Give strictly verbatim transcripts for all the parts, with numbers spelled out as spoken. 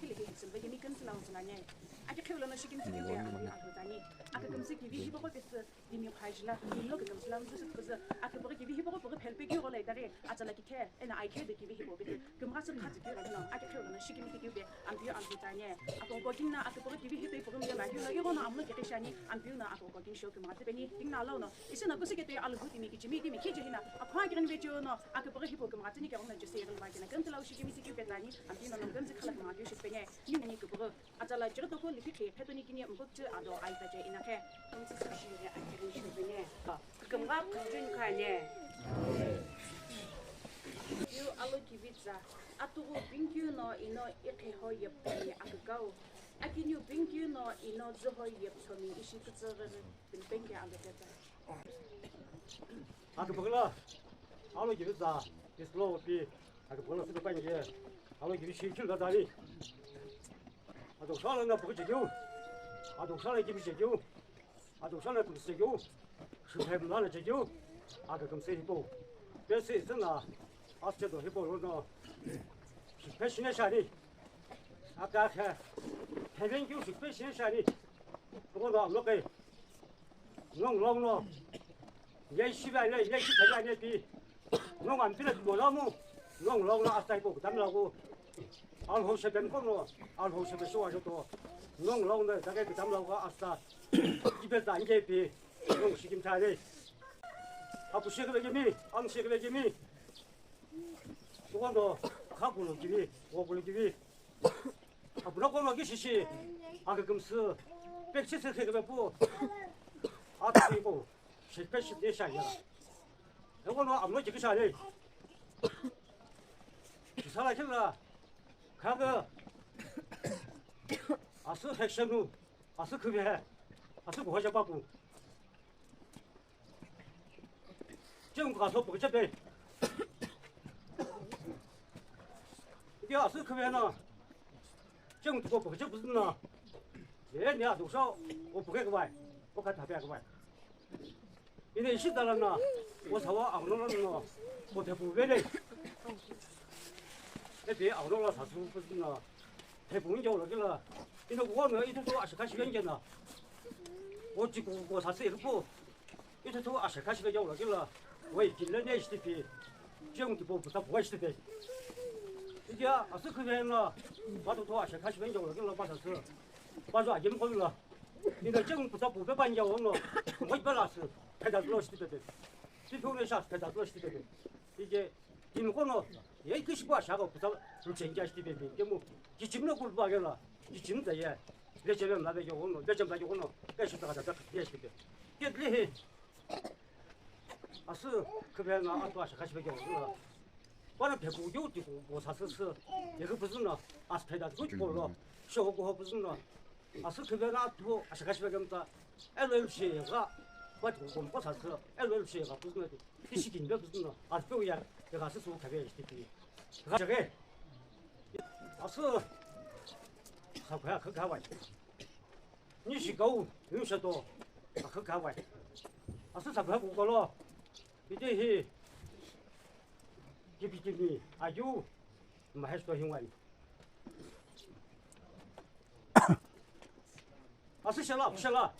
Khiliki Simba kemi kümsü lau zunanye. Aki kheu lono shikim tiki pe anu anu tani. Aki kümsü kivi hipo ko pesi timi khajila. Ilo ke kümsü lau zunanye. Aki pori kivi hipo ko pori phelpe ki ko lai tari. Atsala ki khe. Ena ai khe de kivi hipo pesi. Kümsü khaji ki lono. Aki kheu lono shikim tiki pe. Ampiu ampiu tanye. Ako ko kinna aki pori kivi hipo pori mya ma ki lo ki ko no amlo ki kishani. Ampiu na ako ko kin sho kümsü peni. Kinna lo no. Ishi na kusi kete alu timi kichimi timi kiji hina. Akha kirin vejo no. Aki pori hipo kümsü ni kero na jose ri ba kina kümsü lau shikimi tiki pe tani. Ampiu na no kümsü khala kümsü shi peni. Ni ni ki pori. Atsala jiri toko lipi khe phetoni kini mkokchi ado aita je ina khe. Kümsü su shi re akiri shi peni. Kümsü kümjun kha ne. Yu alo kivitsa. Atugu pingkyu no ino ikhe ho yeptani akukau. Akinyu pingkyu no ino zuho yepthomi ishi kutsugiri. Pingpengke alo keta. Akipakila, alo kivitsa, islo pi, akipakila suka pange, alo kivi shi chil da dali. Ado shala na pukhi chekeu, ado shala kivi chekeu, ado shala kivi chekeu, shuphem la chekeu, aka kamse hipo. Pesi sina, aste do hipo lo no. Shuphe shine shani, aka khe, heven kiu shuphe shine shani. Ko no amlo kai. Nong long no. Yai shiba ne, yai shiba ne pi. Nong ampira tu bola mu. Nong long no asta ko tam la ko. Al ho se ben ko no. Al ho se be so ajo to. Nong long no ta ke tam la ko asta. Ibe ta nge pi. Nong shikim ta ne. Apu shikbe kimi, ang shikbe kimi. Ko no. Kha ko no kimi, ko ko kimi. Abuna kono ki shishi, aka kümsü, pekchi sü khekebe pu, atsi pu, shekpe shi te shaya. Eko no amno jikisha le. Sala kila, kaga, asu hekshanu, asu khübe, asu goja papu. Cheng ka so pokche pe. Dia asu khübe na. Cheng ko pokche puzna. Ye ni adu so o pokche ka bai. O ka ta pe ka bai. Ine ishi dala na. O sawa agno na no. O te pu vele. E pe agno la sa su puzna. Te pu njo la kila. Ine ko no ito to ashika shi nge na. O chi ko ko sa se ko. Ito to asha kashi ve yau la kila, wai kila ne shtipi, jeng tipo puta bua shtipi. Idia asu khüve na, ba to to asha kashi ve yau la kila ba sa su. Ba zo agim ko la. Ina jeng puta bu be ban yau no, wai ba la su, peda lo shtipi. Ti phu ne sha peda lo shtipi. Ije, in ko no, ye kishi ba sha ko puta lu chen ja shtipi. Kemu, kichim no kul ba ge la, kichim da ye. Lechebe mla be yoghono, lechebe mla yoghono, ke shi taka taka ke shi ke. Ke le he. Asu, khübe na atwa shi khashi be yoghono. Bana phe ku yu ti ku bo sa sü sü. Ye ku püzü na, as phe da ku ko lo. Sho ko ho püzü na. Asu khübe na atwa shi khashi be gamta. Elo shi ga. Ba ku ko sa sü. Elo shi ga püzü na. Ti shi kin be püzü na. As pe ya. Ye ga sü su khabe shi ti. Ga ge. Asu. Sa kha kha wai. Ni shi kau, ni shi to, akha kha wai. Asu sa kha ku kolo. Ite hi. Kipi kipi, ayu. Mahesh to hingwai. Asu shala, shala.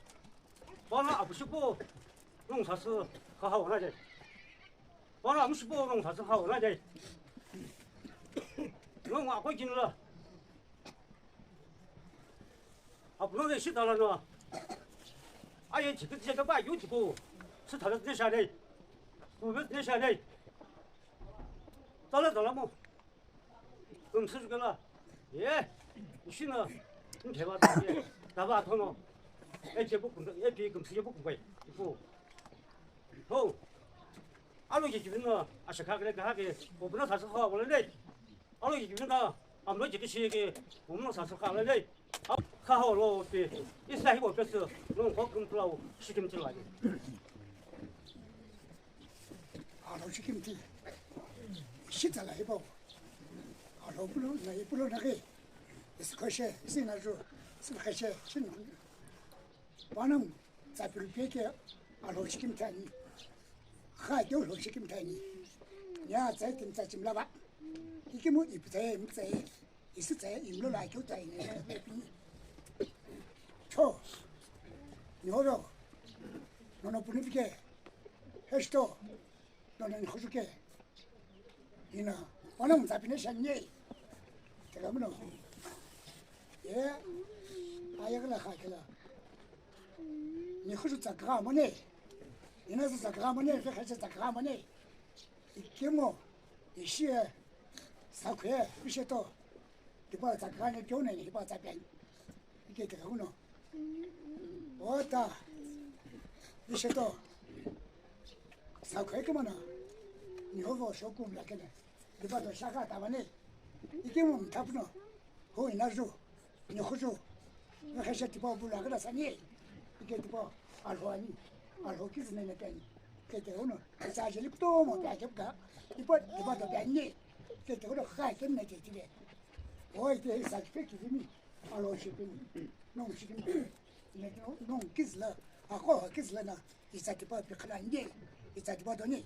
Bana apu shipo. Nung sa su, kha ha wana de. Bana amu shipo, nung sa su, kha wana de. Nung ako jin la. Apuno le shi tala no. Aye chikit je ba yu chipo. Su tala ne sha le. Ku ne sha le. Tala tala mo. Kum su kala. Ye. Shi na. Ni theba ta ye. Ta ba thono. E je bu kum, e pi kum si je bu kum bai. Ipo. Ho. Alo je jibin no. Asha kha kale kha ke. Ko buna sa sa kha wala le. Alo ki kimna, amlo ki kishi ki, umno sa sa kala le. Kha ho lo pe, isa hi bo pe su, no ko kum tlau, shi kim tlau. Alo shi kim ti. Shi tala hi bo. Alo pulo, na hi pulo na ke. Is ko she, si na ju, si ka she, si na. Panam, tsa pil pe ke, alo shi kim tani. Kha de lo shi kim tani. Ya, tsa kim tsa kim la ba. Ikemu ipitsaye, imtsaye, isitsaye, imlo la keu tsaye, ne, ne, ne, cho, nyodo, nono punipike, hesto, nono nikhusuke, ina, ono mtsapine shanye, tega muno, ye, ayagala khakela, nikhusu tsakra mone, ina tsakra mone, khakela tsakra mone, ikemu, ishi, Sakhwe, Visheto, tipa tsa kane kyo ne, tipa tsa pen. Ike te kauno. Ota, Visheto, Sakhwe ke mana, ni hovo shokum la kene. Tipa to shaka ta bane. Ike mum tapno, ho inazu, ni khuzu. Nge kheshe tipa bula kena sani. Ike tipa alho ani. Alho kizi nene peni. Kete uno. Kesa jeli kutomo pia kepka. Tipa, tipa to peni. Kete uno khai kenne te tile. Oi te sa kipe kizimi. Alho shipini. Nong shipini. Ne nong kizla. Ako kizla na. Isa tipa pi khala nge. Isa tipa to ni.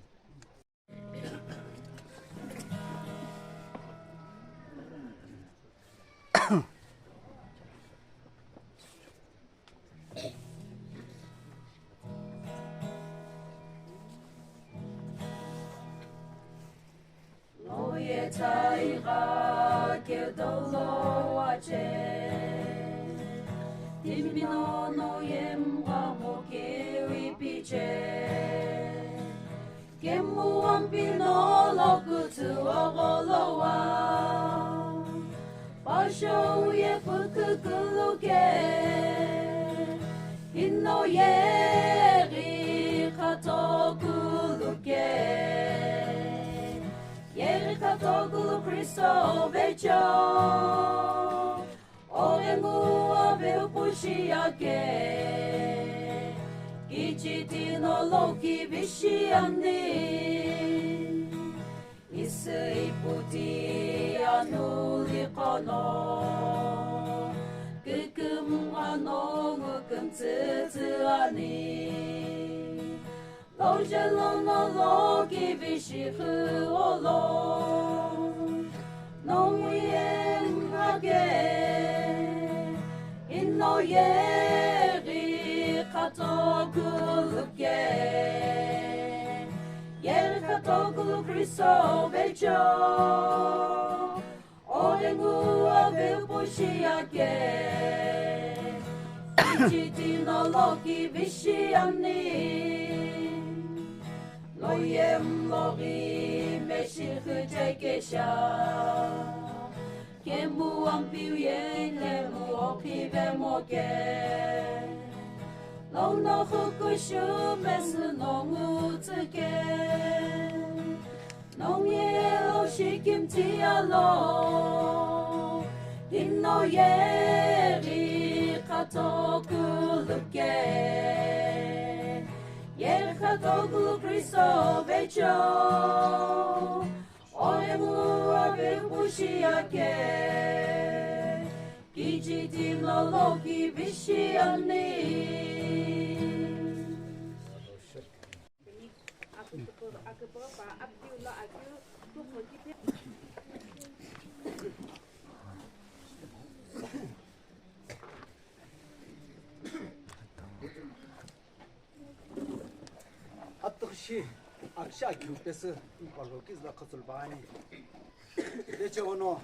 Loyetaiga kedolo wache, timino noyemga mokewi piche. Kemu ampino lo kutu ogolowa, pasho ye pukukuluke, ino yeri katokuluke, yeri katokulu Kristo vecho. Orengu ave upushi ake, kichitino loki vishiani. Isi iputi anu likono, kikim ano ngukim tsitsi ani. Lojelo no lo kivishi khu olo, nongu ye mhake, ino yeri katokuluke, yeri katokulu Kristo vecho. Orengu ave upushi ake, kichitino loki vishiani. Loyem logi meshikhi tekesha, kemu ampiu ye kemu oki ve moke. Lono khukushu mesu nongu tsuke. Nongu ye lo shikimti alo, ino yeri katokuluke, yeri katokulu Kristo vecho, oemu ave pushi ake, kichitino loki vishiani. Atughi shi akshi akeu pesü ipalo kizüla khutsülu püani. Deche ono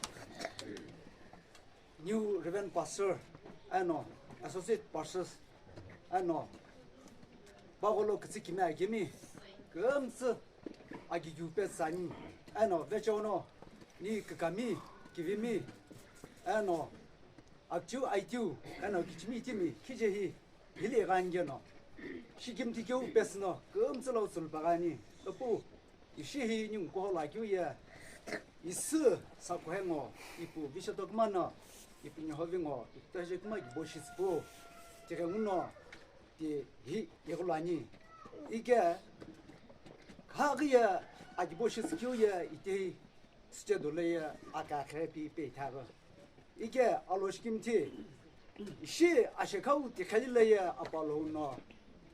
New Reverend Pastor eno Associate Pastors eno pagholo kütsü kimi akemi kümtsü akikeu pesü ani. Eno veche ono ni kükami, kivimi eno akiu aitiu eno kichimi itimi khijehi hili ghanigeno shikimthi keu pesü no kümtsü lo tsülu püani. Ipu ishi hi ningu kuholo akeu ye, isü sakuhe ngo, ipu vishato kuma no, ipu nihovi ngo, ipu taje kuma kibo shitsüpu, tighengu no, ti hi ighulo ani. Ike, khaghi ye, akibo shitsü keu ye, ite hi, site dolo ye, akakhe pi pe ithaghi. Ike alo shikimthi, ishi ashekau tikheli leye apalo no,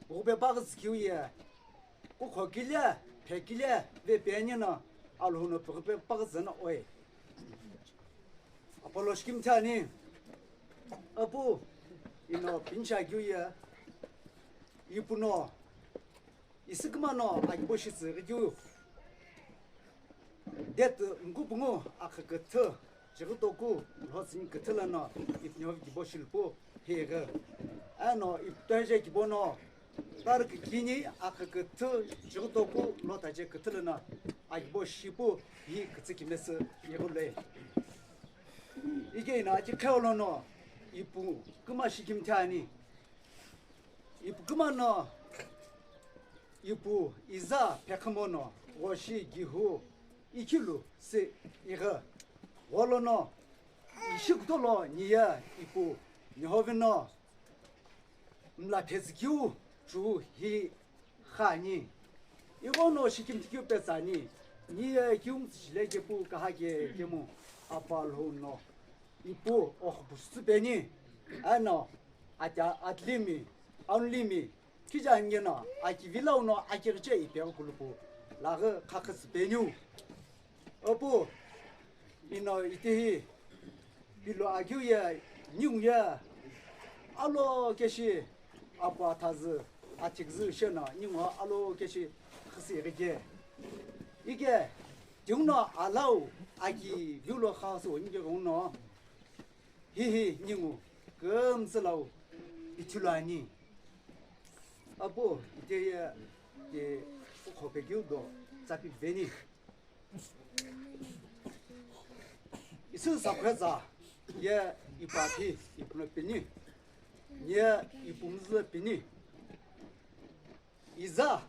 ghube paghi zükeu ye, kukho kile, phe kile, ve peni no, Alhou no phe ghube paghi züno oe. Apollo shikimthi ani. Apu, ino pincha keu ye. Ipu no, isüküma no akibo shitsü keu. Date ngu pungu akha küthü, chighi toku, lhotsüni küthü lono, ipu nyo kibo shilpu, highi. Ano ipu toheje kibo no, tarikh kini akha küthü, chighi toku, lhothaje küthü lono, akibo shipu, hi kütsü kimesü, yeghu lei. Ike ina aki kheo lono, ipu küma shikimthi ani. Ipu küma no, ipu iza phekhamono, ghoshi gihu, ikhilu si ighi. Gholono, ishi kutolo niye ipu nihovino, mla phezü kiu chu hi khani. Ighono shikimthi kiu petsani, niye kiu mtsishile kepu kahake kemu apa lhono. Ipu okhupusü peni, ano, ata atlimi, aunlimi, Khija angeno, aki vilau no aki ghiche ipe kulupu, laghi khakhisü peniu. Opu, ino itihi, pilo akiu ye, ningu ye, alo keshi, apu athazü, athikzü sheno, ningu alo keshi, khisi ghike. Ike, tiuno alau, aki viulo khasu, nike ghono. Hihi, ningu, kümtsü lau, ithilu ani. Apu, ite ye, ke, ukhope kiu do, tsapi veni. Isu sakhweza, ye, ipapi, ipuno pini. Ye, ipumzü pini. Iza,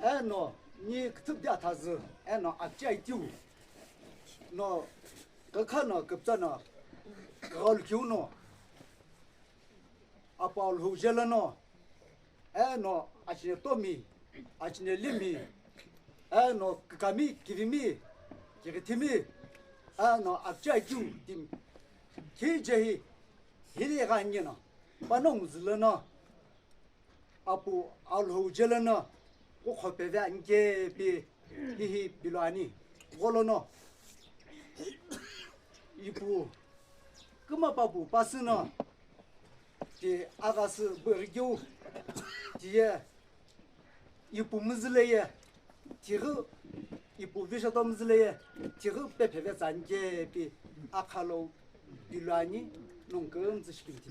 eno, ni küthüpdi athazü, eno, akchi aitiu. No, kükha no, küptsa no, kaghalu kiu no, apa lhou jela no, eno, achine tomi, achine limi, eno, kükami, kivimi, kighithimi, eno, akchi aitiu, tim, khijehi, hili gha nge no, pano nguzülo no, Apu alhou jelo no, kukho peve anike pi hihi pilo ani. Gholo no, ipu, küma papu pasü no, ti aghasü bürükeu, tiye, ipu müzüleye, tighi, ipu vishato müzüleye, tighi pe peve tsa anike pi akhalo pilo ani, nongu kümtsü shikimthi.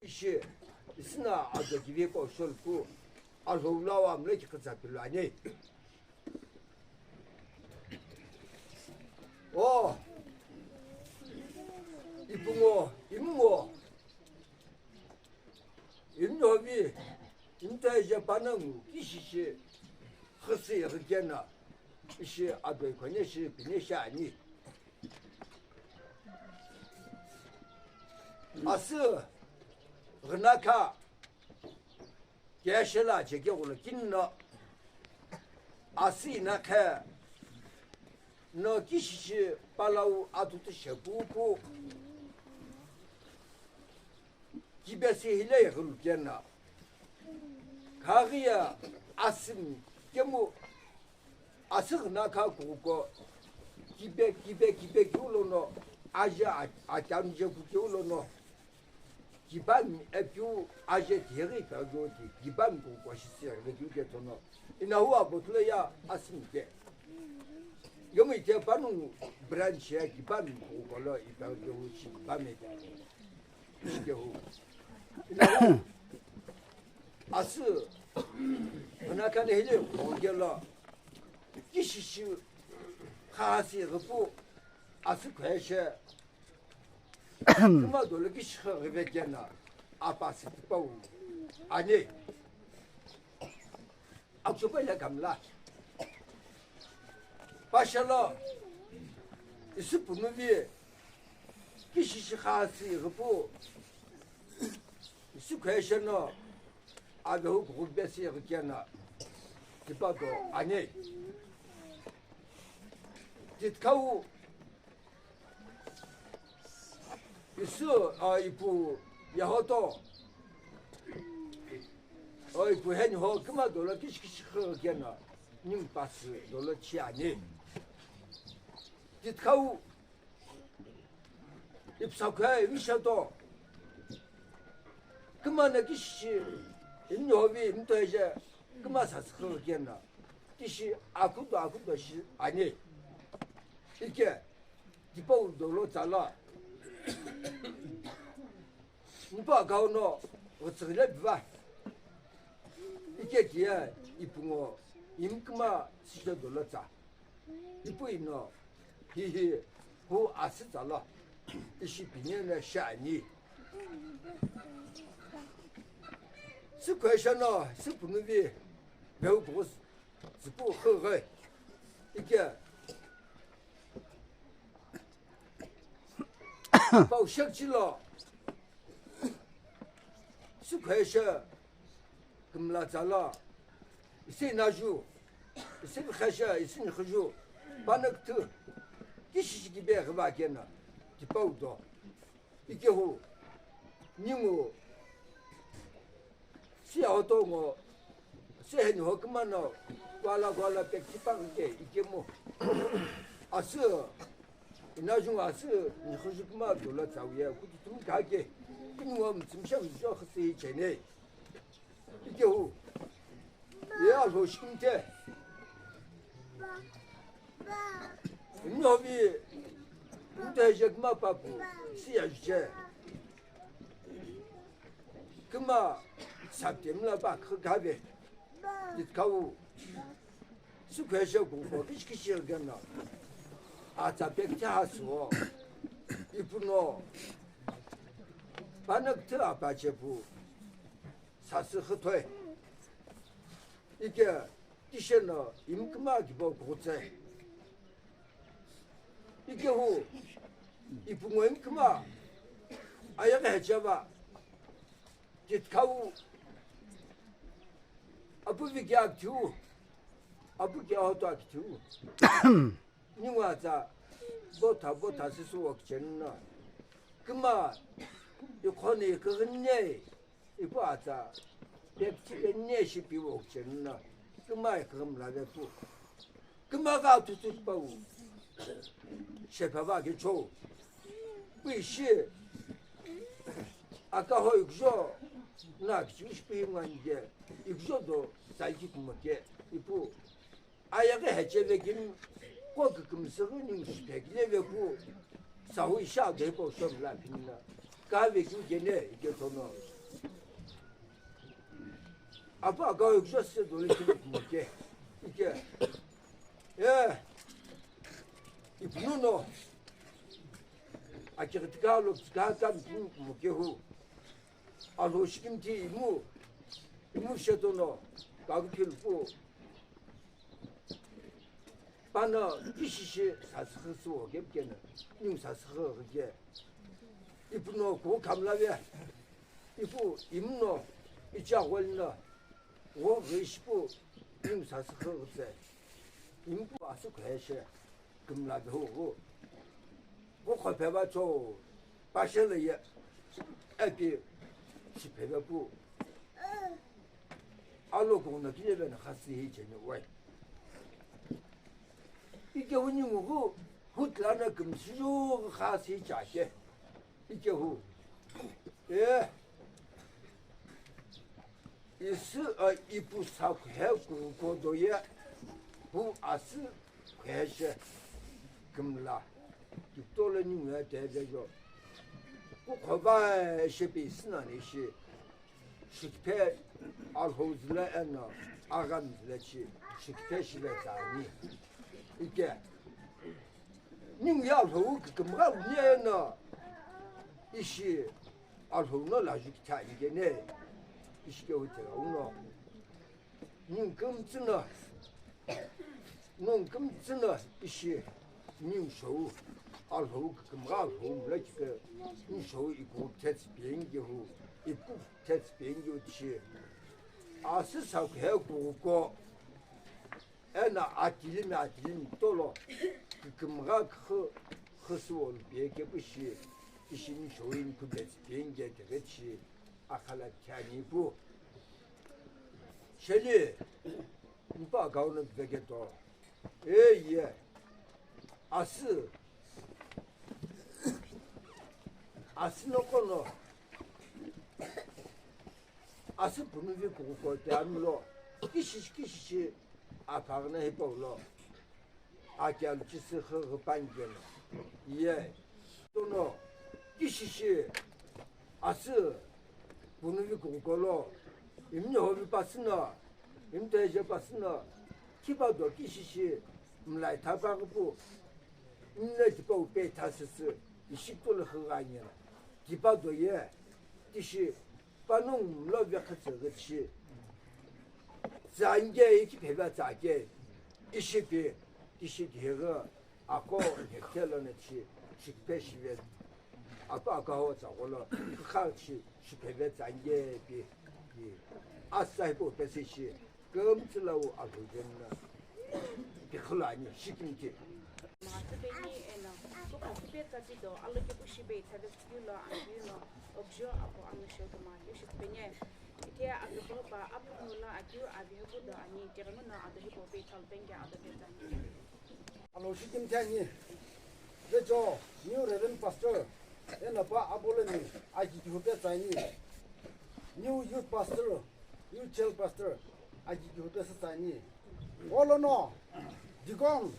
Ishi, isina ado kivi ko shol ku, alhou lawa mle ki kutsa pilo ani. O, ipungo, imungo, imnovi, imtaija panangu, kishishi, khisi rikena, ishi ado kone shi, pine shi ani. Asü ghinakha keshela chekeghulo kinno asü inakhe no kishishi palau atutu shepupu kibesi hile yeghulu kena. Khaghiya asü kemu asü ghinakha kuko kibe kibe kibe kiulono aja a-, atamje kukiulono kibami epiu aje tighi kagoti kibami kuko shisi eghile kiu ketono. Inahu abotule ya asü ke. Yomu ite panu branch ya kibami kuko lo ipagyo shi kibami. Shikehu. Asü, ana kane hile, ongela, kishishi, khasi, ghipu, asü khweshe, kuma dolo kishi ghive kena, apasi tipau, ani. Akchopa ile kamla. Pashala. Isu punuvi. Kishishi khasi ghipu. Isu khwesheno. Avehu kukupe si ghikena. Tipato ani. Titkau. Isu, a, ipu yahoto. O ipu heni ho kima dolo kishi kishi khe kena. Nim pasi dolo chiani. Titkhau ipusakhu imishato. Kümana kishi imni hovi imtoije küma sasükhü kena. Kishi akudo akudo shi ani. Ike tipau dolo tsala. Nipa gauno ghutsüghile biva. Ike tiye ipungo imküma sishe dolo tsa. Ipu ino hihi hu asü tsala. Ishi pinye na shani. Sü khwesha no sü punuvi veu pugus. Züpu khüghü. Ike. Pau shekchilo. Sü khweshe. Kümla tsala. Isi naju. Isi kheshe. Isi nkhüju. Panakthü. Kishishi kibe ghüva kena. Tipau do. Ikehu, ningu, si ahoto ngo, si heni ho kümano, kwala kwala pekchi pangke, ikemu. Asü, inajunga asü, nikhuju küma dola tsawiye, kuti tumi kake, ningu mtsumsha mjo khasi chene. Ikehu. Ye Alhou shikimthe. Novi. Mthe je küma papu. Siya je. Küma sapte mla ba khagave. Ditkau. Sü khweshe kungkho kishi kishi gena. Atsa pekte hasu. Ipuno. Panak te apache pu. Sasü khütoi. Ike tisheno imküma kibo kughutse. Ike hu ipungo imküma ayaghi hecheva. Kitkau apu viki akithiu. Apu ki ahoto akithiu. Ningu atsa botha botha sisu wokichenuna. Küma ikhoni iküghünne. Ipu atsa, pepchike nye shipi wokchenuna, kümai kümla vepu. Küma gha tutu pau. Shepa va ke cho. Pu ishi. Aka ho ikjo. Na kichu shipi ngani ke. Ikjo do saiki kumake. Ipu. Ayaghi hecheve kim ko kükümsüghü ningu shiphe kile vepu sahu isha depo shomla pinna. Ka vekiu gene ike tono. Apa aga yukja se dole kile kumuke. Ike. E. Ipuno no. Akighitika lo tsika ka kumuke hu. Alhou shikimthi imu. Imu shetono. Kagu philpu. Pano kishishi sasükhü süwo kepikeno, ningu sasükhü ghike. Ipuno kuwu khamla ve. Ipu imuno ichagholino, wo ghishipu ningu sasükhü ghitse. Imupu asükhweshe, kümla vehu ghu. Ghu khophe va cho, pashele ye, epi shipheve pu. Alo kughuno kile vena khasi hi cheni wai. Ike hu ningu hu, hu tlana kümsüju khasi hi chache. Ike hu. E. Isü, a, ipu sakhe kukodo ye. Hu asü kheshe. Kümla. Kiptolo ningu ya teze jo. Ku khoba shepe isü nani shi. Shikiphe Alhou züle eno aghamzüle chi shikiphe shive tsani. Ike. Ningu ye Alhou kükümgha wuni eno ishi Alhou no laju kithani kene. Ishi ke withe uno. Ningu kümtsü no. Ningu kümtsü no ishi ningu shou. Alhou kükümgha Alhou mla kike ningu shou iku tets piengi hu. Iku tets piengi uchi. Asü sakhe kuko. Eno atilimi atilimi tolo kükümgha khü khüsü olu pie kepu shi ishi ningu shou ini kubets piengi tebet shi akhala thiani pu. Sheli nipa gaunu veketo. Eye. Asü, asü noqo no, asü punuvi kukuko tiamlo, kishishi kishishi aphaghi na hipau lo, akialu chisü xü ghüpani keno, ye, tono, kishishi, asü punuvi kukuko lo, imni hovi pasü no, imni toheje pasü no, khipa do kishishi, mlai thapa ghipu, imni tipau pe thasüsü, ishi kutolo xü ghani no, khipa do ye, tishi, panongu mlo vekha tsü ghi tishi, tsa nge iki pheva tsa ke, ishi pi, tishi gheghi, ako nhekuthe lono tishi, shikiphe shive, ato akaho tsa gholo, kha tishi, shipheve tsa nge pi, pi, asa hipau pesü shi, kümtsü lau alhujeni na, pi khulani, shikimthi. Mhaküpeni eno, kukha küpe tsa tido, alokepu shibe ithave tsükeu lo, akeu no, okjo apo ano shokuma, keu shitupeni. Ithe aküpüghüpa, aphu no la akeu, abihepu do ani, tighengu no ado hipau pe ithulu penge ado pe tsa ani. Alo shikimthi ani. Vecho, new Reverend Pastor, eno pa Apollo ni, aki kihu pe tsa ani. New youth pastor, new child pastor, aki kihu pe sü tsa ani. Olo no, deacon,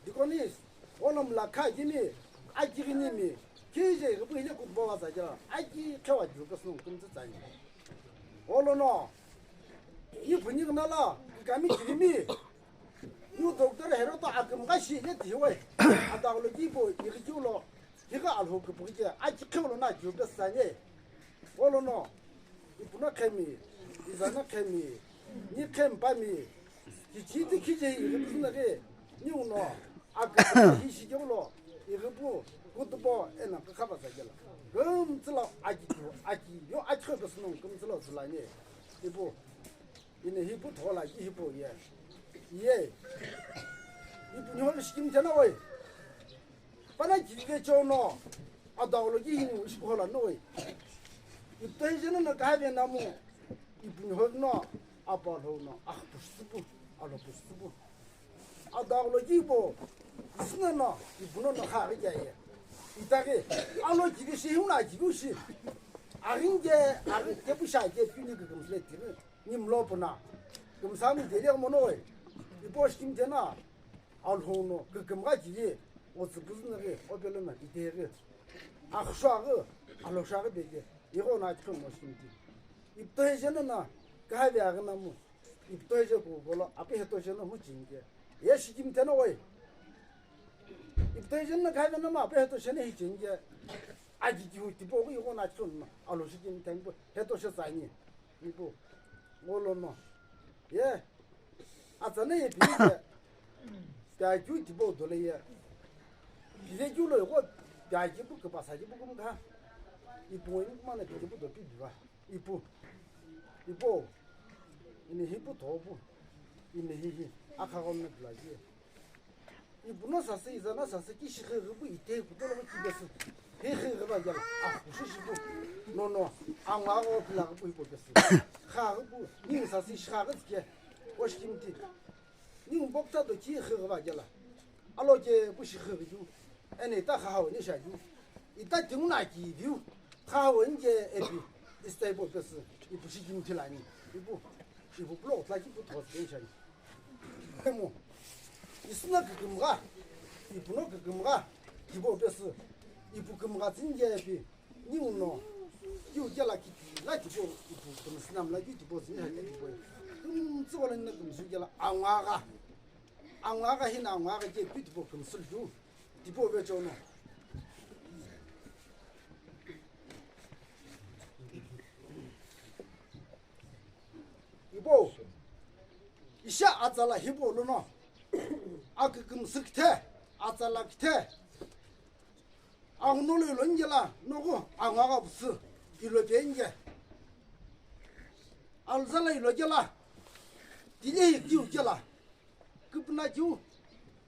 deaconess, olo mla kha kimi, aki ghini mi, kije ghipu hile kutbo wa tsa kela, aki khewa kihu pe sü no kümtsü tsa ani. Olo no, iphuni ghinala, kami kirimi, yu doctor Herod akümgha shi ye tihiwe. Adaghulo kibo, ighi kiu lo, higha alhou küpüghü ke, aki kheu lo na kiu pe sü ani. Olo no, ipuno khemi, izano khemi, ni khemi pami, kichiti kije ighi püzü na ghi, ni uno, akümgha hi shi kiu lo, ighi pu, kutbo, eno kha va tsa kela. Kümtsü lo aki kiu, aki, yo aki kheu pe sü no, kümtsü lo sü la ani. Ipu, ine hipu thola ki hipu ye. Ye. Ipu nyo shikimthi na oi. Pana ki ve cho no. Adaghulo ki hini ishi phola no oi. Ipu toheje no no kave namu. Ipu nyo no. Apa lo no. Ah, push supu. Alo push supu. Adaghulo ki bo. Isna no. Ipu no no kha ri ye. Itaghi. Alo ki ve shi himna ki vu shi. Aringe, aringe pusha ke pini ke kumsle tiri. Ni mlo puna. Kümsami deli mono oi. Ipo shikimthi na. Alhou no. Kükümgha kiye. Otsü püzü na ghi. Opelo na. Ite ghi. Akhusha ghi. Alhosha ghi beke. Igho na chikon mo shikimthi. Ipu toheje na na. Kave aghi namu. Ipu toheje kukolo. Ape heto je na mu chinge. Ye shikimthi na oi. Ipu toheje na kave namu. Ape heto je na hi chinge. Aki kiu tipau igho na chikon na. Alo shikimthi na ipu. Heto je tsa ani. Ipu, ngolo no. Ye. Atsana ye pi ye. Pya kyu tibo dole ye. Pile kyu lo ko pya ki bu ke pasa ki bu kum ka. Ipu ni kuma na pi bu do pi bi ba. Ipu. Ipu. Ini hipu to bu. Ini hi hi. Aka ko me bla ye. Ipu no sasü, iza no sasü, ki shikhe ghipu ite kutolo ki besu. He khe ghipa gela, ah, kushi shipu. No, no, angwa go pila ghipu hipo besu. Kha ghipu, ni sasü shikha ghi ke. Oshkimti. Ni bokta do ki khe ghipa gela. Alo ke pu shikhe ghipu. Ene ta kha hawo ni sha ju. Ita tinguna ki view. Kha hawo nge epi. Istai po besu. Ipu shikimti lani. Ipu. Ipu pulo tla ki pu thos ke shani. Kemu. Isna kükümgha. Ipu no kükümgha. Kibo pesü. Ipu kümgha tsinge pi. Ni uno. Kiu kela kiti. La kibo ipu kümsü namla kiu kibo tsinge ha kibo. Kümtsü wala ni kümsü kela angwa gha. Angwa gha hina angwa gha ke kiu kibo kümsü lu. Kibo ve chono. Ibo, isha atsala hibo lono, akükümsü kithe, atsala kithe, aghunolo ilo ngela, nogo angwa gha pusu, ilo pe nge. Alzala ilo gela, tilehi kiu gela, küpüna kiu,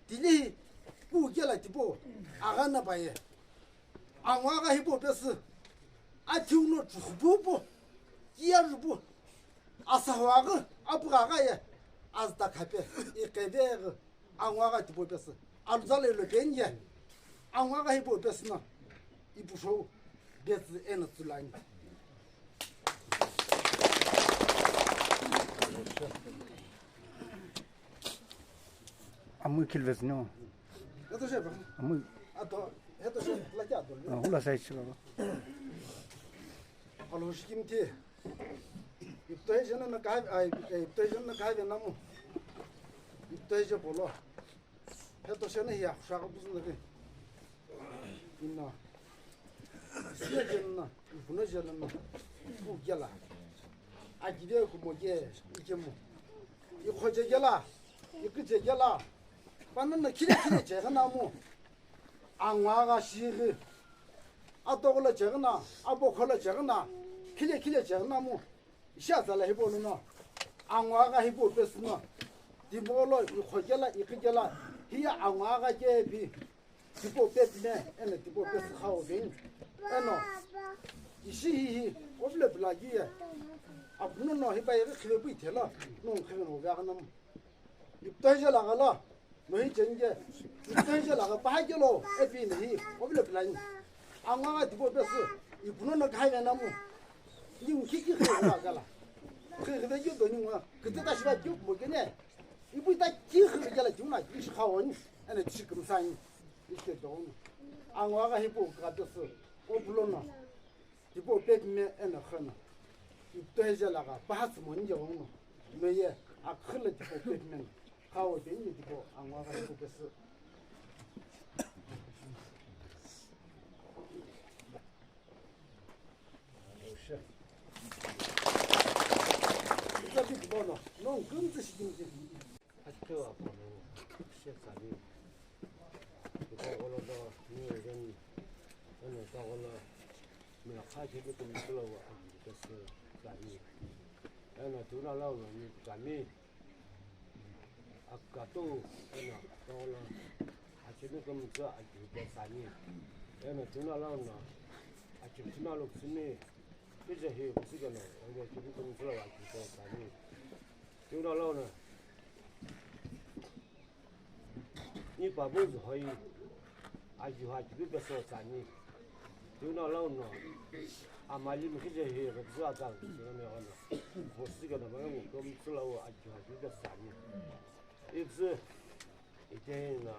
tilehi kiu gela tipo, agha na paye. Angwa gha hibo pesü, athiu no chuhupu pu, kiya rupu, asahwa ghi, apugha gha ye, azta khape, iqeve ghi, angwa gha tipo pesü, Aluzalo ilo peni ye, angwa ka hipau pesü no, ipu shou, betsü eno tsülani. Amui khilvesü no. Heto shepa. Amui. Ato, heto shepa, la kya to. Ah, ula sai chilo. Alo shikim ti. Ipto he jena na kai, ai, ipto he jena na kai na mu. Ipto he je bolo. Heto shena hiya, shaka busu na ke. Ino. Siya jena na, ipuno jena na. Ku gela. Akide kumo ke, ikemu. Ikhoje gela. Ikije gela. Panana khile khile je na mu. Angwa ga shighi. Atogula je na, abokhola je na. Khile khile je na mu. Ishi azala hipau lono, angwa agha hipau pesü no, tipau lo ikhokela, ikhikela, hiya angwa agha kepi, tipau pepime, eno tipau pesü khau veni. Eno, ishi hihi, ovilo pilaki ye, apuno no hipa yeghi khive pu ithelo, no khive no vegha namu. Ipto hije lagha lo, no hi cheni je, ipto hije lagha paha kelo, epi no hi, ovilo pilani. Angwa agha tipau pesü, ipuno no khaive namu. Ni ngu khi khi khi wa kala. Khi khi ve kyu do ni ngwa. Kiti ta shiva kyu mo kene. Ipu ta khi khi ve kala kyu na kyu shi khawa ni. Ana tishi kumsa ni. Ike do ni. Angwa agha hipau ka pesü. Opulo no. Tipau pepime eno khana. Ipto hije lagha paha tsumoni je wono. Meye akhila tipau pepime no. Khawa de ni tipau angwa agha hipau pesü. Akato, eno, togolo, achemi kümtsü akeu pesü ani. Eno, tuna lono, achemi tuna lo kutsüni, kije hi kutsü keno, eno, achemi kümtsü lo akeu pesü ani. Tuna lono, ni pabu zuhoi, akeu ha akeu pesü ani. Tuna lono, amali mkije hi kutsü ata kutsü keno, eno, kutsü keno, eno, kümtsü lo akeu ha akeu pesü ani. Ipüzü, itehi na.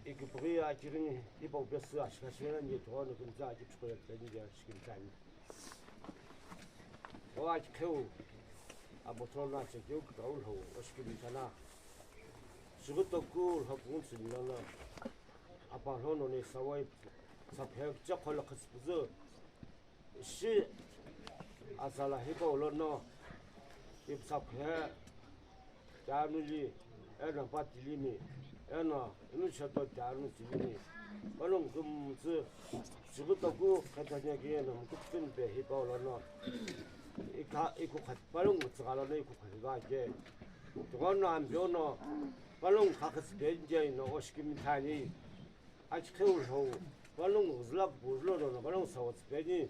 Ikipughi achirini, ipa upesü ashikashira ni ithoghono kümtsü achichukula peni je ashikimtani. O achikheu, abotolo achekeu kikau lhou, oshikimtana. Shighutoku lhopungu tsüni lono. Apa lhono ni sawai, saphe chekhola khasipüzü. Ishi azala hipau lono, ipusakhe, tianuli, eno patilimi, eno inucheto tianu tilimi, panongu kümtsü, shighutoku khetanyeki eno mukuptsüni pe hipau lono, ikha, ikukha, panongu tsügha lono ikukha hiva ke. Tighono ambiono, panongu khakhitsü penje ino oshikimithani. Achikheu lhou, panongu zula kupu zulo dono panongu sawa tsüpeni.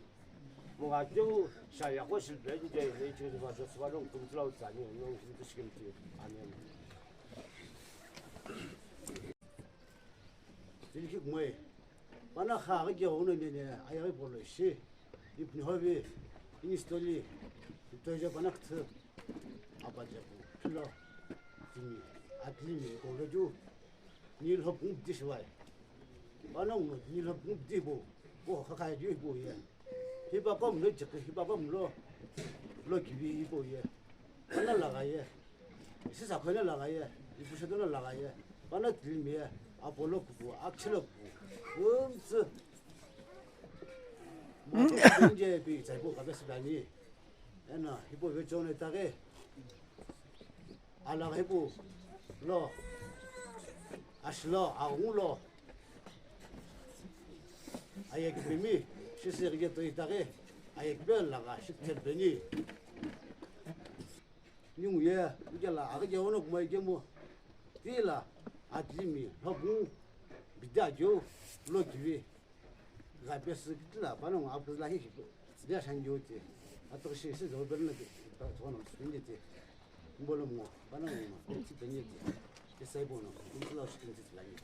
Mungakeu shayaqo shilpeni je, ne ichikeni vajo sü panongu kümtsü lau tsani, nongu kümtsü shikimti. Amen. Tiliki kumoi. Pana kha aghi keghono nene ayaghi polo ishi. Ipni hovi, inistoli, iptoija pana kuthu. Apajepu, philo, timi, atlimi, koveju. Nilhopungu piti shivae. Panongu nilhopungu piti bo. Bo khakhae ju ibo ye. Hipa pa mulo chekhi, hipa pa mulo. Lo kivi ibo ye. Pana lagha ye. Sisa khona lagha ye. Ipushedo na lagha ye. Pana tilimi ye. Apolo kupu, akhilo kupu. Kumtsü. Mo to nje pi tsai bo kabe sibani. Eno, hipau vecheo no itaghi, alaghi hipau lo, ashilo, aghungu lo, ayekipemi, shisü ighi to itaghi, ayekipe lagha shithe peni. Ningu ye, ujala, aghi je ono kumai kemu, tila, atlimi, lhopungu, bida jo, lo kivi. Gha pesü kitila panongu apüzü la hihi dia shangi oti. Atokshi si zo berna ti, ta tsono sindi ti. Mbolo mo, panongu ma, ti penye ti. Saibono, kumtsi lo shikimtsi tsilani.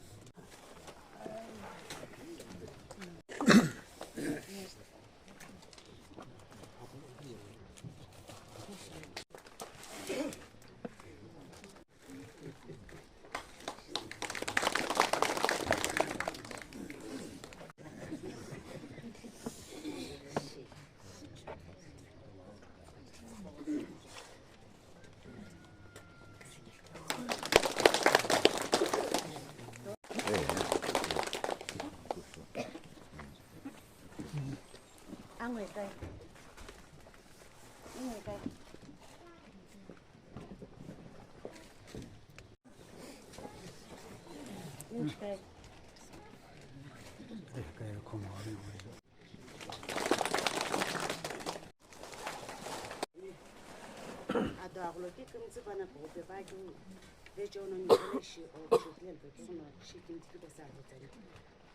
Angwe kai. Angwe kai. Angwe kai. Ado agholo ki kümtsü pana poghi pepa keu vecheono nighono ishi o kishutile pepa no shikimtsi keu pesü alo tsani.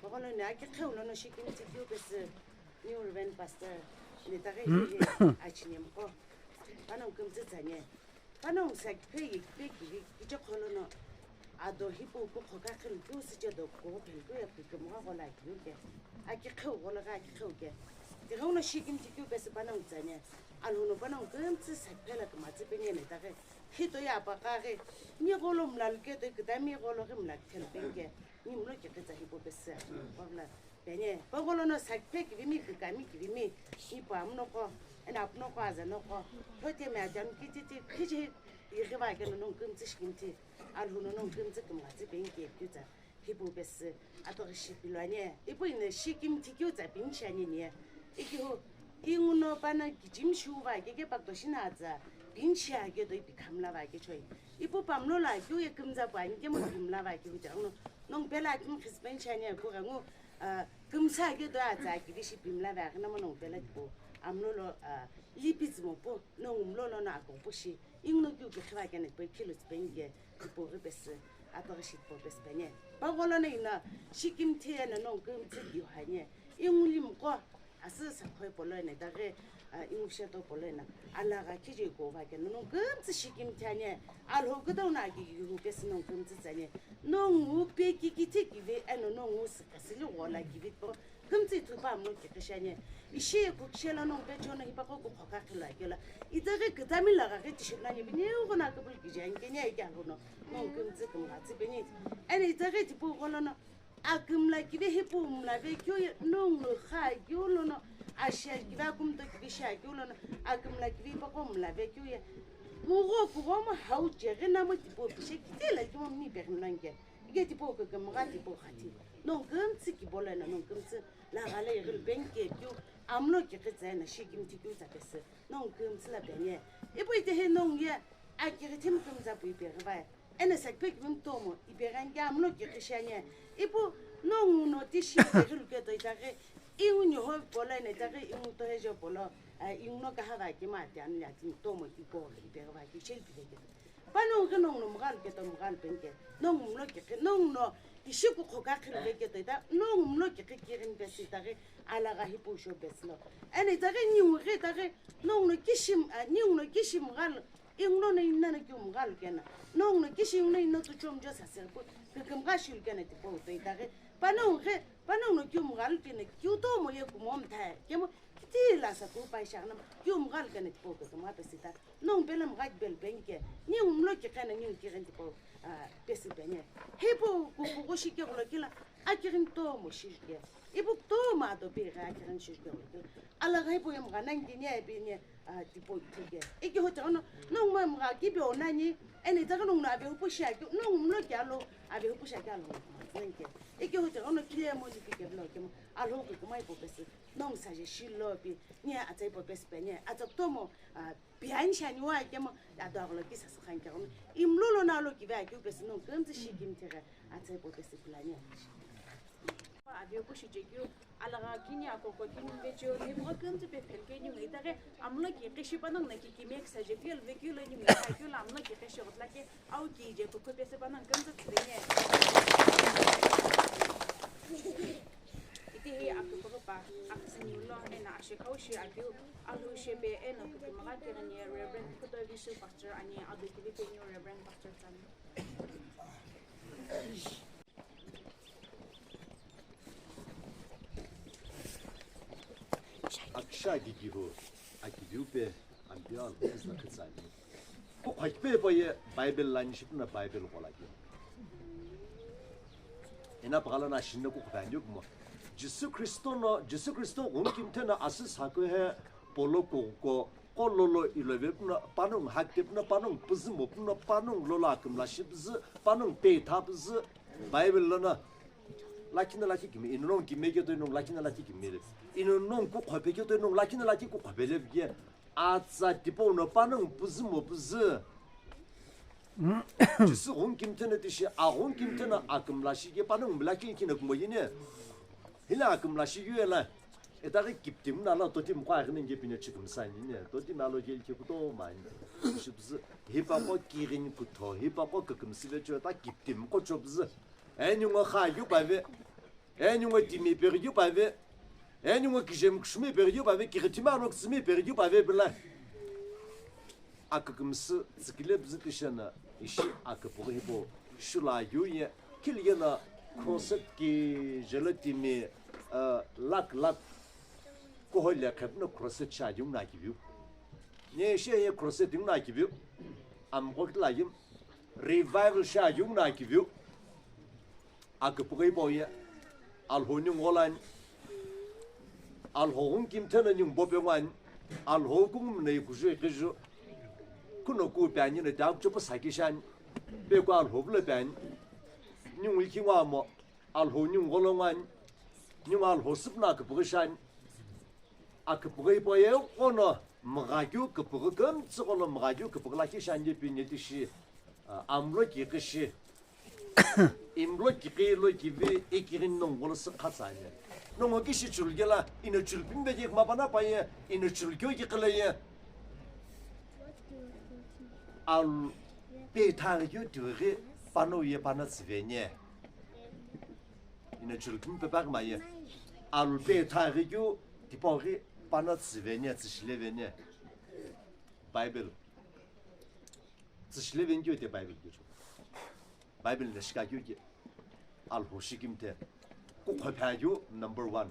Poghono ni aki kheu lono shikimtsi keu pesü New Reverend Pastor ni taghi achinemqo. Pano kümtsü tsani. Panongu sakiphe ye kipe kivi kiche kholono ado hipau kukho kakhilu keu süche do kughuphelu keu ye kukümgha ghola keu ke. Aki kheu gholo ghi aki kheu ke. Tighenguno shikimthi keu pesü panongu tsani. Alhou no panongu kümtsü sakiphe la kümatsü penye ne taghi. Khito ye apaqaghi. Ni gholo mlalu ke do kütami gholo ghi mlakithelu penke. Ni mlo kikitsa hipau pesü. Pavla. Penye, pogolono sakiphe kivimi, kükami kivimi, ipu amunoqo, eno apunoqo, azanoqo, thotemi ajanu kititi, khichi ighiva keno nongu kümtsü shikimthi, Alhou no nongu kümtsü kümghatsü penke keu tsa, hipau pesü, atughi shipilu ani, ipu ino shikimthi keu tsa pini shi ani ni, ikihu, inguno pano kichimi shiuva keke pakto shina atsa, pini shi ake do ipi khamla va kechoi. Ipu pamlo lo akeu ye kümza pu ani kemu pimla va keu tsa, nongu pela akimi khisipeni shi ani aku ghengu, Ah, kümsa ke do atsa kivi shi pimla ve aghina mo nongu pela tipau amlo lo, ah, lipitsi mo pu nongu mlo lono akoghi pu shi inguno kiu kikhiva kena tipau khilu tsipeni ke tipau ghi pesü atughi shi tipau pesü peni. Pogolono ino shikimthi eno nongu kümtsü kiu hanye ingu limqo asü sakhoi polo eno itaghi, ah, ingu sheto polo eno alagha khije kuva keno nongu kümtsü shikimthi anye Alhou kütau no aki kiu pesü nongu kümtsü tsanye. Nongu pe kikithe kivi eno nongu sükasili ghola kivi po kümtsü ithulu pa amlo kikhi shi ani. Ishi kukishe lo nongu pecheono hipaqo kukho kakhilo akelo. Itaghi kütami lagha ghi tishilu ani vini ghono aküpülü kije ani keni aike Alhou no nongu kümtsü kümghatsü peni. Eno itaghi tipau gholono akümla kivi hipau mla ve keu ye nongu kha keu lono ashia kivi akümto kivi shia keu lono akümla kivi hipaqo mla ve keu ye. Kugho kughomo hau cheghi namo tipau pishe kiti la kimo mi peghi mlangke. Ike tipau kükümgha tipau khati. Nongu kümtsü kibolo eno nongu kümtsü lagha lo ighilu penke keu amlo kikitsa eno shikimthi keu tsa pesü. Nongu kümtsü la peni. Ipu itehi nongu ye akighi thimi kümza pu ipeghi vai. Eno sakiphe kivimi tomo ipeghi ani ke amlo kikhi shi ani. Ipu nongu no tishi ipeghi lu keto itaghi ingu niho polo eno itaghi ingu tohejo polo, eh, ingu no kaha va kima ati ani ati tomo ipo ipeghi va keu sheli pighe keto. Panongu ghi nongu no mghalu keto mghalu penke. Nongu mlo kikhi, nongu no ishi kukho kakhilu ve keto ita, nongu mlo kikhi kighini pesü itaghi alagha hipau sho pesü lo. Eno itaghi ningu ghi itaghi nongu no kishi, ah, ningu no kishi mghalu, inguno no inono kiu mghalu kena. Nongu no kishi inguno ino tuchomjo saseri pu, kükümgha shilu kena tipau to itaghi. Panongu ghi, panongu no kiu mghalu kena, kiu tomo ye kumo mthae, kemu kiti la sa tu pai shagna, kiu mghalu kena tipau kükümgha pesü ita. Nongu pela mgha kibelu penike, ningu mlo kiqena ningu kighini tipau, ah, pesü peni. Hipau kukugho shike ghulo kila, akighini tomo shishike. Ipu tomo ado pighi akighini shishike ghulo kila. Alagha hipau ye mgha nani kini ye peni, ah, tipau ithike. Ike hote ono, nongu mo mgha kibe onani, eno itaghi nongu no ave hupu shiakeu, nongu mlo kialo, ave hupu shiakeu alo nani ke. Ike hote ono kile mo lipi keblo kemo, Alhou kükümgha hipau pesü. Nongu saje shilo pi, ni atsa hipau pesü peni, atsa tomo, ah, Piani shani wa kemo, ado agholo kisa sükhan keghono. Imlo lo nalo kive akeu pesü nongu kümtsü shikimthi ghi atsa hipau pesü pilani. Aveu pu shi chekeu, alagha kini akoko kini vecheo, ni mgha kümtsü pe phelkeu ni ngu itaghi, amlo kikhi shi panongu no kikimiye kisa je piyelo vekeu lo ni ngu itaghi keu lo amlo kikhi shi ghotla ke, au kije kukhu pesü panongu kümtsü tsüveni. Itehi aküpüghüpa, aküsüniu lo, eno ashekhau shi akeu, Alhou shepe eno kükümgha kighini Reverend Khutovishi Pastor ani, ado kivi peni Reverend Pastor tsani. Shi akikihu, akiviu pe, Ampeu Alhou kizü na khitsani. Kukhokhipe po ye Bible lani shipuna Bible qo lakhi. Ena pagala na shinna kukhophe anyo kumo. Jisü Khristo no, Jisü Khristo ghungu kimthe na asü sakhe he polo kuko, qo lolo ilove puna, panongu hakte puna, panongu püzü mo puna, panongu lolo akümla shi püzü, panongu pe tha püzü, Bible lono. Lakhi na lakhi kimi, ino nongu kimi ke to ino lakhi na lakhi kimi re. Ino nongu kukhophe ke to ino lakhi na lakhi kukhophe le ke. Atsa tipau no panongu püzü mo püzü. Jisü ghungu kimthe na tishi, a ghungu kimthe na akümla shi ke panongu mla ke kina kumo yine. Hila akümla shi yue la. Etaghi kiptim na la totim qo aghi nenge pine chikimsani ne. Totim alo ke ke kuto mani. Shi püzü. Hipa qo kirin kutho. Hipa qo kükümsü ve cho ta kiptim qo cho püzü. Eni ngo kha yu pave. Eni ngo timi peghi yu pave. Eni ngo kijem kushumi peghi yu pave. Kigitimi alo kutsumi peghi yu pave bila. Akükümsü tsükile püzü tishena ishi aküpüghü hipau shula yu ye. Kili yena crusade ki jelo timi, eh, lakh lakh kuhou le khepuna crusade sha yu na kiviu. Ne ishi ye crusade yu na kiviu. Amqo kila yim revival sha yu na kiviu. Aküpüghü hipau ye, Alhou ningu gholani, Alhou ghungu kimthe na ningu bope ngwani, Alhou kungumna ikuju iqiju, kuno ku pe ani na ti akucho pa saki shani, pe ku Alhou bulo pe ani, ningu ikhi ngwamo, Alhou ningu gholo ngwani, ningu Alhou süpuna aküpüghü shani, Aküpüghü hipau ye qo no mgha keu küpüghü kümtsü qo no mgha keu küpüghü lakhi shanje pi netishi, a, amlo ki kishi. Imlo ki kilo kivi ikighi nongu lo sükha tsani. Nongu kishi chulge la ino chulpin be ki mapana pa ye ino chulkeu ki kile ye. Al pe thaghi keu tuighi pano ye pana tsüve nye. Ino chulpin pe pa ma ye. Al pe thaghi keu tipau ghi pana tsüve nye, tsüshileve nye. Bible. Tsüshileve nye keu te Bible keu cho. Bible na shika keu ke. Alhou shi kimthe. Kukhophe keu number one.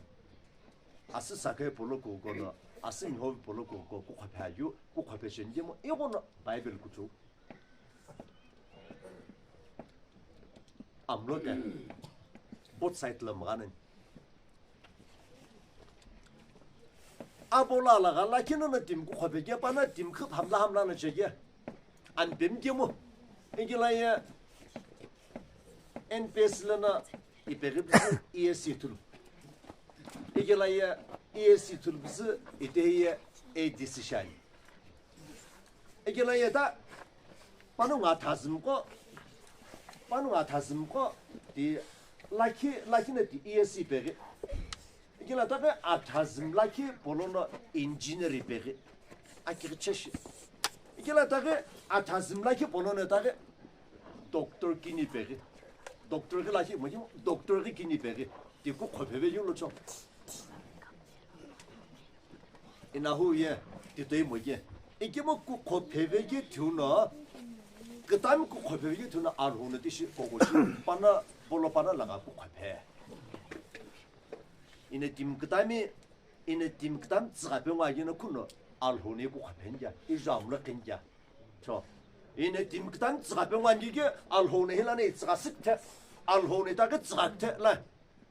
Asü sakhe polo kuko no, asü miho polo kuko, kukhophe keu, kukhophe sheni kemu, iqo no Bible kucho. Amlo ke. Both side lo mgha nani. Abo lo alagha lakhi no na timi kukhophe ke pana timi khüp hamla hamla na cheke. Anpemi kemu. Ikila ye N P S lono ipeghi püzü E A C ithulu. Ikila ye E A C ithulu püzü ite ye A D C shani. Ikila ye ta panongu athazümqo, panongu athazümqo ti lakhi, lakhi na ti E A C ipeghi. Ikila taghi athazüm lakhi polono engineer ipeghi. Akighi cheshi. Ikila taghi athazüm lakhi polono taghi doctor kini ipeghi. Doctor ghi lakhi mo, doctor ghi kini ipeghi. Ti kukhophe ve yu lo cho. Inahu ye, ti toi mo ye. Ikemu kukhophe ve ye thiu no, kütami kukhophe ve ye thiu no Alhou no tishi kokoshi pana, polo pana lagha kukhophe. Ino timi kütami, ino timi kütami tsüghape ngwa yeno kuno Alhou no kukhophe nja, ijamlo khinja. Cho. Ino timi kütami tsüghape ngwa nji ke Alhou no hilano itsügha sükte, Alhou no itaghi tsügha kte la.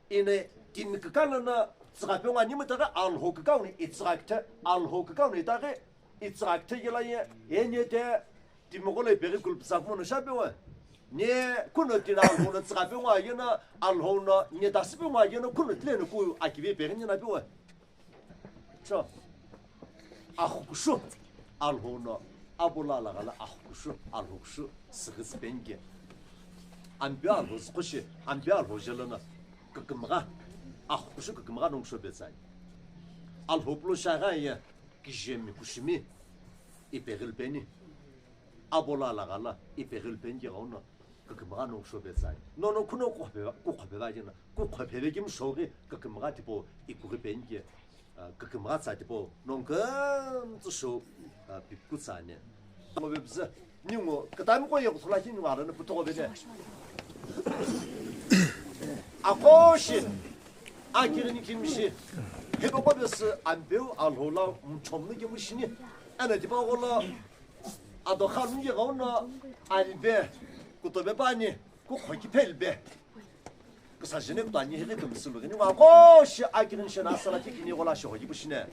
Ino timi kükalo no tsüghape ngwa nji mutaghi Alhou kükau no itsügha kte, Alhou kükau no itaghi itsügha kte yela ye, enye te, Timi gholo ipeghi kulpütsa kumo no shape we. Ne kuno tino Alhou no tsüghape ngwa yeno Alhou no ne tasüpe ngwa yeno kuno tile no ku akivi ipeghi nina pe we. Cho. Axukushu. Alhou no abo lo alagha lo axukushu, Alhou kushu, süghüsü penike. Ampeu Alhou züqo shi, Ampeu Alhou jelo no kükümgha. Axukushu kükümgha nongu shopetsani. Alhou pulo shaghi aye, kijemi kushimi, ipeghi lupeni. Abo lo alagha lo, ipeghi lupeni ke ghenguno, kükümgha nongu shopetsani. Nono kuno kukhophe, kukhophe va jeno, kukhophe ve kimu shoghi, kükümgha tipau, ikughi penike, ah, kükümgha tsa tipau, nongu kümtsü shou, ah, piku tsani. Ngo ve püzü, ningu, kütami ko ye kuthula ki ningu arana puto ve de. Aqo shi, akighi ni kimishi. Hipaqo pesü Ampeu Alhou la muchomnu kemu shini. Eno tipaqo lo ado kha lungi ghenguno alipe kutope püani, kukho kiphe lipe. Küsa jene kutani hili kümsü lukini ngo aqo shi akirin shena asala tikini ghola shi hoyi pushine.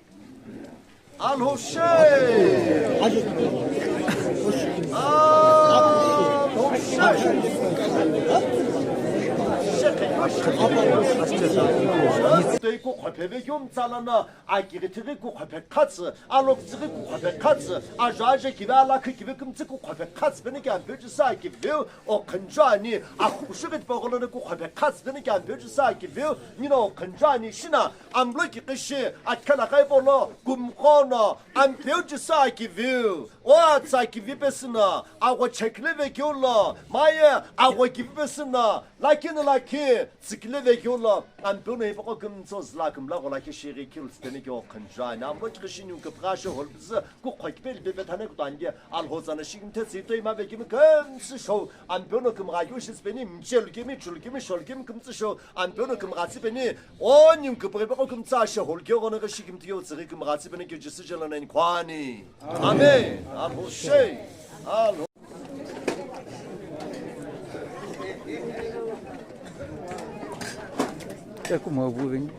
Alhou she. Alhou she. Toi kukho pheve yum tsalana, akiri tighi kukho phe khatsü, aloktsüghi kukho phe khatsü, ajo aje kive alakhi kive kümtsü kukho phe khatsü peni ki Ampeu Jisü akiveu. Okhinju ani, akhushughi tipaqo lono kukho phe khatsü peni ki Ampeu Jisü akiveu, nino okhinju ani shina, amlo kiqishi, akhela kaipo lo, kumqo no, Ampeu Jisü akiveu, o atsa kivi pesü no, agho chekile vekeu lo, maye, agho kivi pesü no, lakhi no lakhi, tsükile vekeu lo, Ampeu no hipaqo kümtsü züla kümla ghola kishighi kilu tsüpeni ki okhinju ani, amlo kiqishi niu küpügha shi holpüzü, kukho kiphe lipe pethane kutani ki, Alhou tsana shikimthe tsütoi mave kimi kümsü shou, Ampeu no kümgha keu shi tsüpeni, mchelu kimi, chulu kimi, sholu kimi kümtsü shou, Ampeu no kümgha tsüpeni, o niu küpüghi paqo kümtsü ashe holu keu ghono ghi shikimthe keu tsüghi kümgha tsüpeni keu Jisü jelo nani khwani. Amen. Alhou she. Alhou. Ekuma buving.